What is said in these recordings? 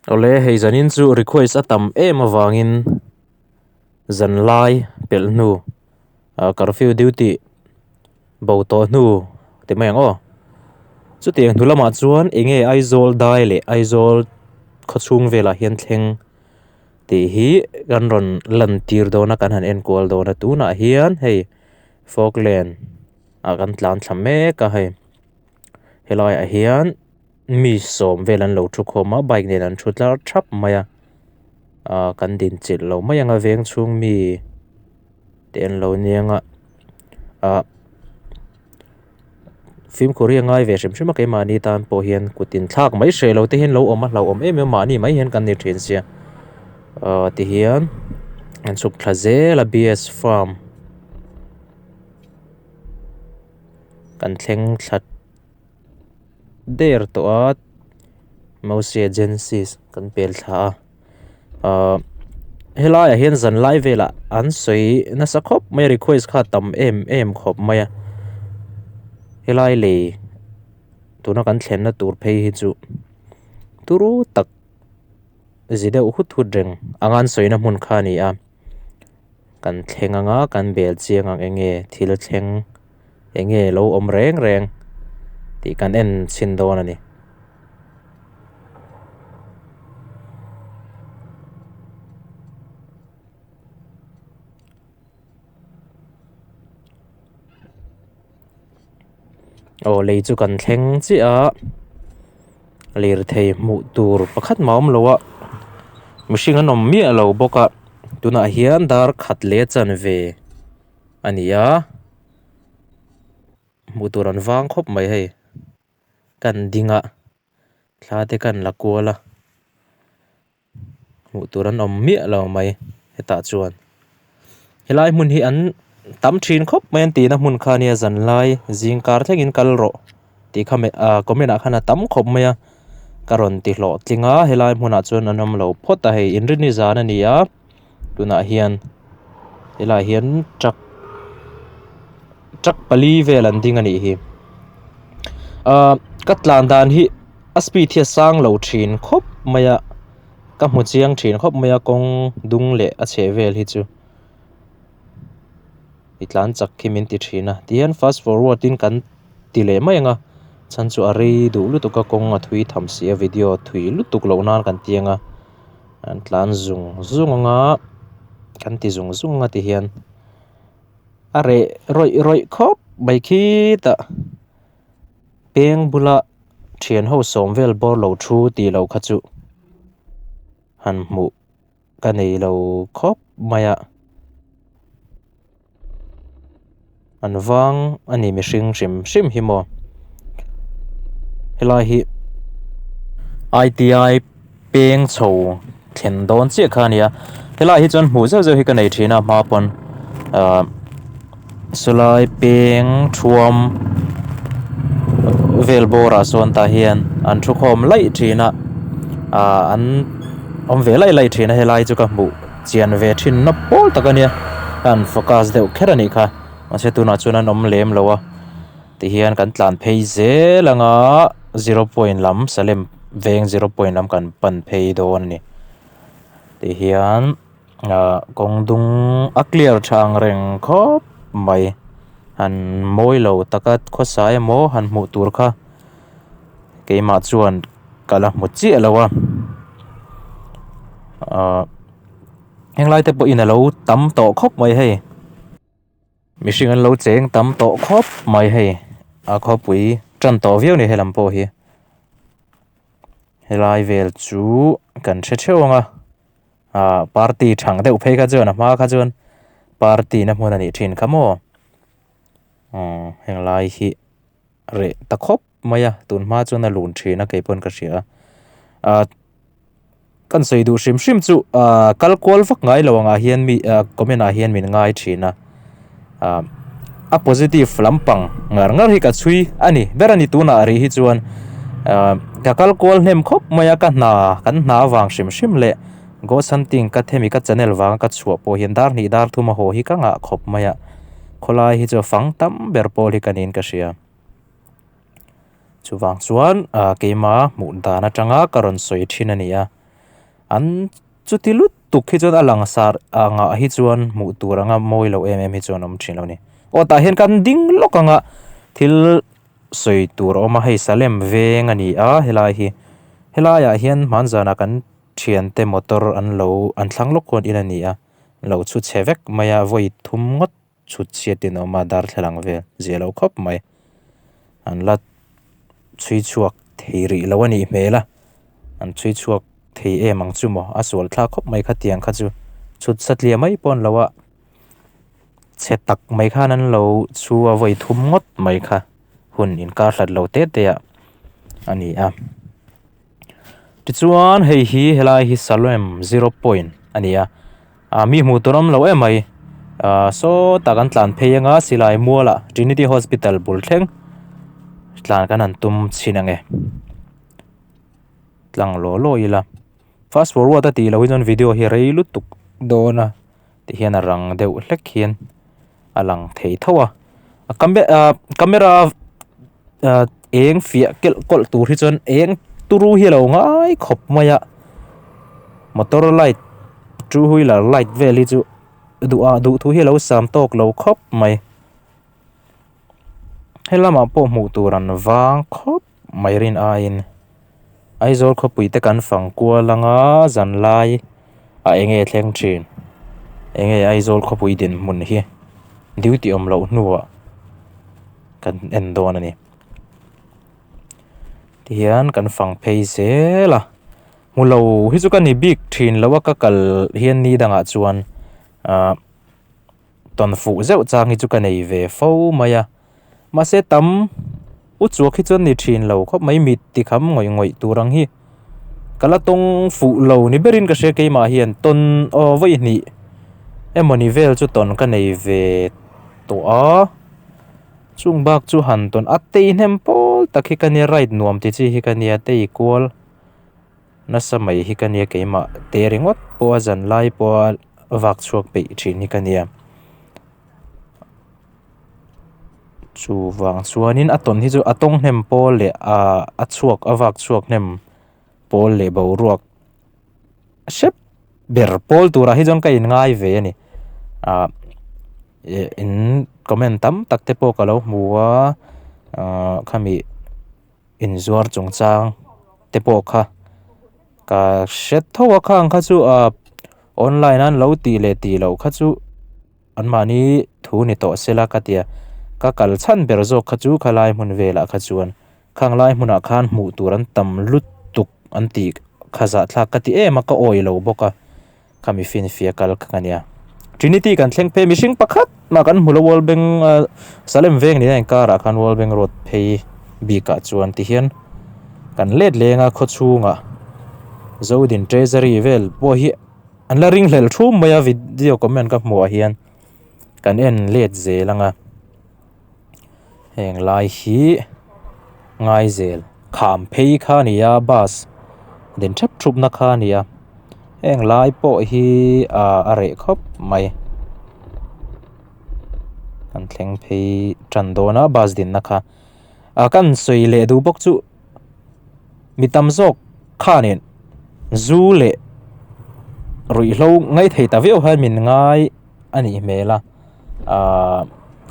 Awle hei zanin chu request a tam em avangin zanlai pelh hnu ah curfew duty bo tawh hnu ti mai ang aw. Chutiang hnu lamah chuan eng nge Aizawl dai leh Aizawl khawchhung velah hian thleng tih hi kan rawn lan tir dawn a kan han enkual dawn a tunah hian hei Falkland ah kan tlan thla mek a hei helaiah hian. Mi sawm vel an lo thu khawm a bike nen an thu tlar thap mai a ahh kan din chilh lo mai ang a veng chhung mi te an lo nia ang a ahh fimkhur hi a ngai ve hrim hrim a keimahni tan pawh hian kut in thlak mai hreh lo te hian lo awm a hlauhawm em em a mahni mai hian kan ni thin sia ahh tihian an chhuk thla zel a b s farm kan thleng thla. Der tawh a Mosia Genesis kan pel thla a ahh helaiah hian zan lai velah an sawi nasa khawp mai a request kha a tam em em khawp mai a helai lei tuna kan thlenna tur phei hi chu turu tak zi deuh hut hut reng anga an sawina hmun kha a ni a kan thleng anga kan bel chiang ang eng nge thil thleng. Eng nge lo awm reng reng tih kan en chhin dawn a ni. Aw lei chu kan thleng chiah a lirthei hmuh tur pakhat mah a awm lo a mihring an awm miah lo bawk a tunah hian dar khat leh chanve. A ni a hmuh tur an vang khawp mai hei kan ding a thla te kan la kual a hmuh tur an awm miah lo mai hetah chuan helai hmun hi an tam thin khawp mai an tihna hmun kha ania zanlai zing kar thlengin kal rawh tih kha ah comment ah khan a tam khawp mai a ka rawn ti hlawhtling a helai hmunah chuan an awm lo phawt a hei inrinni zan a ni a. Tunah hian helaiah hian truck truck pali vel an ding a nih hi ahh ka tlan dan hi a speed hi a sang lo thin khawp mai a ka hmu chiang thin khawp mai a kawng dung leh a chheh vel hi chu i tlan chak khi min ti thin a tihian fast forward in kan ti leh mai ang a chhan chu a rei duh lutuk a kawng a thui tham si a video thui lutuk loh nan kan ti ang a. An tlan zung zung ang a kan ti zung zung ang a ti hian a reh rawih rawih khawp mai khitah peng bula thian ho sawm vel bawr lo thu tih loh kha chu han hmuh ka nei lo khawp mai a. An vang a ni mihring hrim hrim hi maw helai hi I T I peng chho thlen dawn chiah kha a ni a helai hi chuan hmuh zeuh zeuh hi ka nei thin a hma pawn ahh sawlai peng thuam vel bawrah sawn tah hian an thu khawm laih thin a ahh an awm ve laih laih thin a helai chu ka hmuh. Chian ve thin na pawl tak a nia a han focus deuh kher a nih kha mahse tunah chuan an awm lem lo a tihian kan tlan phei zel ang a zero point lam Salem veng zero point lam kan pan phei dawn a ni tihian ah kawng dung a clear tha ang reng khawp mai han mawi lo taka khawsa emaw han hmuh tur kha keimah chuan ka la hmu chiah lo a ahh henglai te pawhin a lo tam tawh khawp mai hei mihring an lo cheng tam tawh khawp mai hei a khawpui tan tawh viau a ni helam pawh hi helai vel chu kan hre theuh ang a ahh party thang deuh phei kha chuan a hma kha chuan party na hmun a nih thin kha maw aw henglai hi reh ta khawp mai a tun hma chuan a lun thin a keipawn ka hria a ah kan sawi duh hrim hrim chu ah kal kual vak ngai lo angah hian mi ah comment ah hian min ngai thin a ah a positive lampang ngar ngar hi ka chhui a ni ber a ni tunah rih hi chuan ah ka kal kual hnem khawp mai a ka hna kan hna avang hrim hrim leh ghost hunting ka themi ka channel vanga ka chhuah pawh hian dar hnih dar thum a haw hi ka ngah khawp mai a khawlai hi chu a fang tam ber pawl hi ka niin ka hria. Chuvang chuan ah keima hmuh dan atanga ka rawn sawi thin a ni a. An chuti lutuk hi chuan a langsar angah hi chuan hmuh tur anga mawi lo em em hi chuan a awm thin lo a ni. Aw tah hian kan ding lawk anga thil sawi tur a awm a hei Salem veng a ni a helai hi helaiah hian hmanzanah kan thiante motor an lo an thlang lawk khawn in a ni a lo chhu chhe vek mai a vawi thum ngawt chhut chhiat in a awm a darthlalang vel zia lo khawp mai an la chhui chhuak thei rih lo a nih hmel a an chhui chhuak thei em ang chu maw a sual thlak khawp mai khatiang kha chu chhut satliah mai pawh an lo a chhe tak mai khan an lo chhu a vawi thum ngawt mai kha hun inkar hlat lo te te ah a ni a tichuan hei hi helai hi Salem zero point a ni a ah mi hmuh tur awm lo em mai ah sawtah kan tlan phei anga silai mualah Trinity hospital bul thleng tlan kan han tum chhin ang e tlang law law ila fast forward a tih loh hi chuan video hi a rei lutuk dawn a. Ti hian a rang deuh hlek hian a lang thei tho a a camera eng fiah kelh kawlh tur hi chuan eng turu hi a lo ngai khawp mai a motor light two wheeler light vel hi chu duh ah duh thu hi a lo sam tawk lo khawp mai helamah pawh hmuh tur an vang khawp mai rin aiin Aizawl khawpui te kan fang kual anga zanlai a enge thleng thin enge Aizawl khawpui dinhmun hi duty awm loh hnuah kan en dawn a ni tihian kan fang phei zel a hmu lo hi chu ka ni bik thin lo a ka kal hian ni dangah chuan ahh tawn fuh zeuh chang hi chu ka nei ve fo mai a. Mahse tam u chuak hi chuan ni thin lo khawp mai mit ti kham ngawih ngawih tur ang hi ka la tawng fuh lo ni berin ka hria keimah hian tawn aw vawi hnih emawni vel chu tawn ka nei ve tawh a chung bak chu han tawn a tei hnem pawl tak hi ka nia ride nuam ti chi hi ka nia tei kual nasa mai hi ka nia keimah te ringawt pawh a zan lai pawha vak chhuak peih thin hi ka nia. Chuvang chuanin a tawn hi chu a tawng hnem pawl leh ahh a chhuak a vak chhuak hnem pawl leh boruak hrep ber pawl turah hi chuan ka in ngai ve a ni ahh ih in comment tam tak te pawh ka lo hmu a ahh khami inzuar chungchang te pawh kha ka hre tho a khang kha chu ahh online a an lo tih leh tih loh kha chu. Anmahni thu ni tawh sela ka tia, ka kal chhan ber zawk kha chu khalai hmun velah kha chuan khanglai hmunah khan hmuh tur an tam lutuk an tih kha zahthlak ka ti em a, ka awi lo bawk a, khami finfia kal kha ka nia. Trinity kan thleng phei mihring pakhat mah kan hmu lo World Bank Salem veng nena inkarah khan World Bank Road phei bikah chuan tihian kan let leng a khawchhungah Zodin Treasury vel pawh hi An la ring hlel thum mai a video comment ka hmuh ah hian kan en let zel ang a heng lai hi ngai zel kham phei kha a ni a bus din thep thup na kha a ni a heng lai pawh hi ah a reh khawp mai kan thleng phei tan dawn a bus din na kha ah kan sawi leh duh bawk chu. Mi tam zawk khanin zu leh ruihhlo ngaih thei ta viau hian min ngai a nih hmel a ahh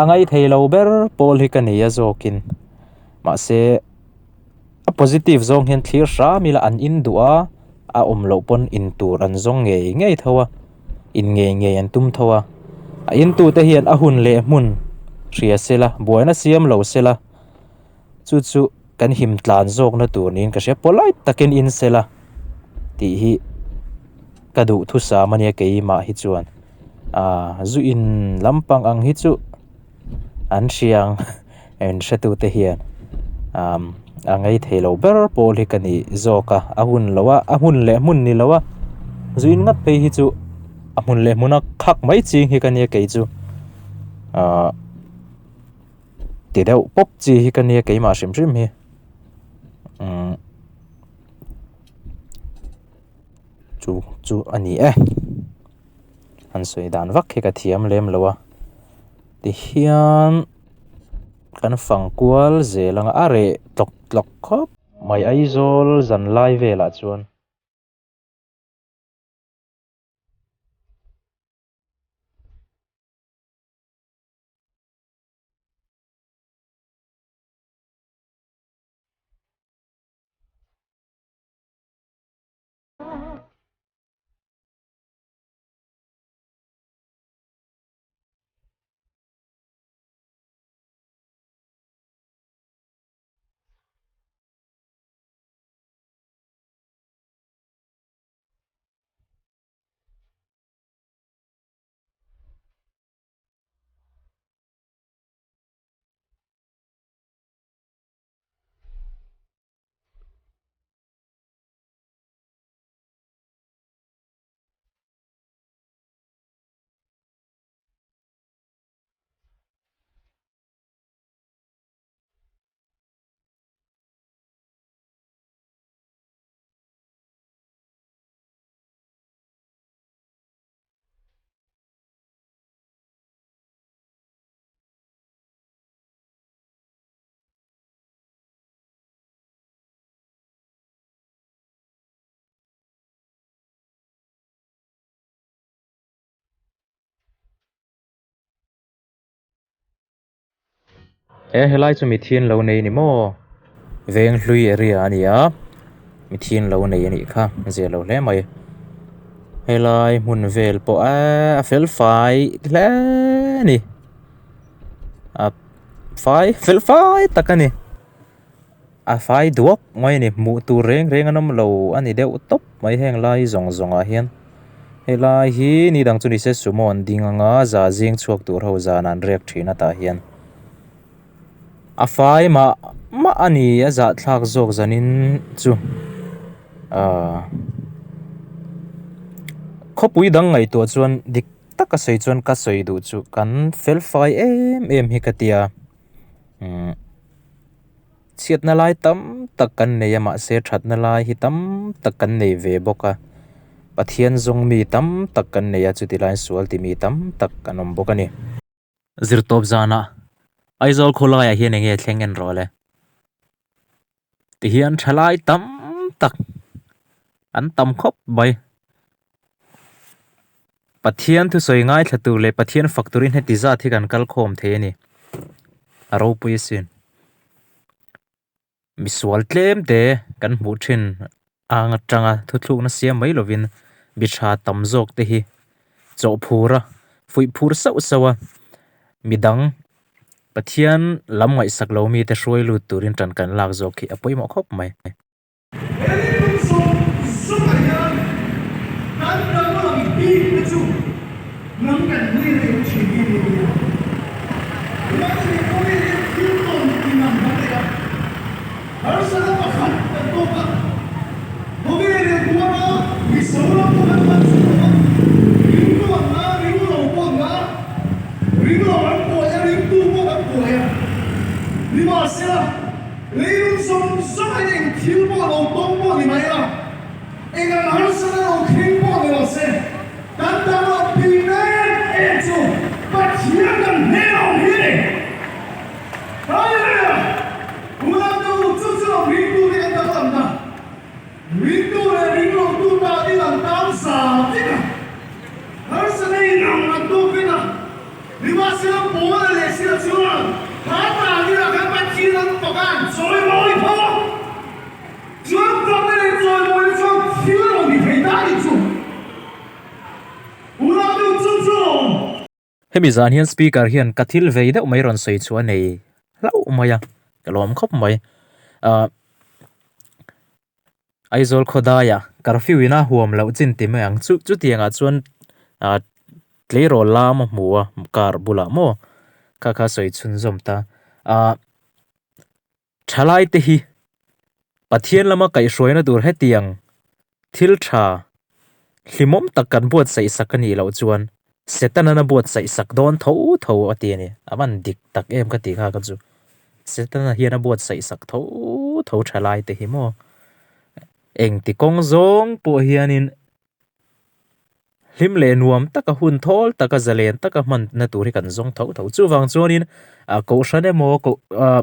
a ngaih thei lo ber pawl hi ka nei a zawkin mahse a positive zawng hian thlir hram ila an in duh a a awm loh pawn in tur an zawng ngei ngei tho a in ngei ngei an tum tho a a in tute hian a hun leh hmun hria sela buaina siam lo sela. Chu chu kan him tlan zawkna tur niin ka hria polite takin in sela tih hi ka duh thusam ania keimah hi chuan ah zu in lampang ang hi chu an hriang in hretute hian ah a ngei thei lo ber pawl hi ka ni zawk a a hun lo a a hmun leh hmun ni lo a zu in ngat phei hi chu a hmun leh hmuna khak mai ching hi ka nia kei chu ah. Ti deuh pawp chi hi ka nia keimah hrim hrim hi umm chu chu a ni e han sawi dan vak hi ka thiam lem lo a tihian kan fang kual zel ang a a reh tlawk tlawk khawp mai Aizawl zan lai velah chuan. E helai chu mithian lo nei ni maw veng hlui area a ni a mithian lo nei a nih kha zia lo hle mai helai hmun vel pawh eee a fel fai hle a ni a fai fel fai tak a ni. A fai duak mai a ni hmuh tur reng reng an awm lo a ni deuh tawp mai heng lai zawng zawng ah hian helai hi ni dang chu ni se sumo an ding anga za zing chhuak tur ho zan an riak thin a tah hian a fai mah mah a ni a zahthlak zawk zanin chu ahh khawpui dang ngaihtuah chuan dik taka sawi chuan ka sawi duh chu kan fel fai em em hi ka tia umm. Chhiatna lai tam tak kan nei a mahse thatna lai hi tam tak kan nei ve bawk a Pathian zawng mi tam tak kan nei a chuti laiin sual ti mi tam tak an awm bawk a ni. Zirtawp zanah Aizawl khawlaiah hian enge thleng en rawh le? Tihian thalai tam tak an tam khawp mai. Pathian thusawi ngaithla tur leh Pathian fak turin heti zat hi kan kal khawm thei a ni. A ropui asin. Misual tlem te kan hmuh thin ang atanga thuthlukna siam mai lovin mi tha tam zawk te hi chawhphur a, fuih phur sauh sauh a, midang Pathian lam ngaihsak lo mite hruai lut turin tan kan lak zawk hi a pawimawh khawp mai. He rilru zawng zawngah hian kan danglam bikna chu hnam kan hneh reng thin hi ni a. Tunah khawvel hian thil tawn inang kan nei a, harsatna pakhat kan tawk a, khawvel hian tuara Mizoram pawh kan hman chhuak a, ringtu an nga, ringlo pawh an nga, ringlo an buai a, ringtu pawh kan buai a, nimahsela, Leilung zawng zawng hian eng thil pawh lo tawng pawh ni mai la, eng ang harsatna lo thleng pawh ni lo se, kan danglam pin em em chu Pathian kan hnen a awm hi a ni. Hallelujah! Unau chu chu lo ringtute kan danglamna, ringtu leh ringlotu tanin an tan za vek a, harsatna inang an tawk vek a. Nimahsela Paula leh Sila chuan kha takin khan Pathian an fak a, an chawimawi tho a. Chuan fakna leh chawimawina chuan thil a rawn ti thei ta a nih chu. Unau deuh chu chu a awm. Hemi zan hian speaker hian ka thil vei deuh mai rawn sawi chu a nei hlauh mai a, ka lawm khawp mai. Ahh Aizawl khawdaia curfew in a huam loh chin ti mai ang chu chutiangah chuan ah tleirawl lam a hmu a car bulah maw kha kha sawi chhunzawm ta ah thalai te hi Pathian lama kaihhruaina tur hetiang thil tha hlimawm tak kan buatsaih sak a nih loh chuan Setana buatsaih sak dawn tho tho a ti a ni a van dik tak em ka ti kha ka chu Setana hian a buatsaih sak tho tho tha lai te hi maw engti kawng zawng pawh hianin hlim leh nuam taka hun thawl taka zalen taka hmanna tur hi kan zawng tho tho chuvang chuanin ah kohhran emaw koh ah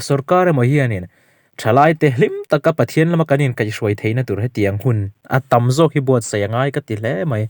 sorkar emaw hianin thalai te hlim taka Pathian lama kan inkaihhruai theihna tur hetiang hun a tam zawk hi buatsaih a ngai ka ti hle mai.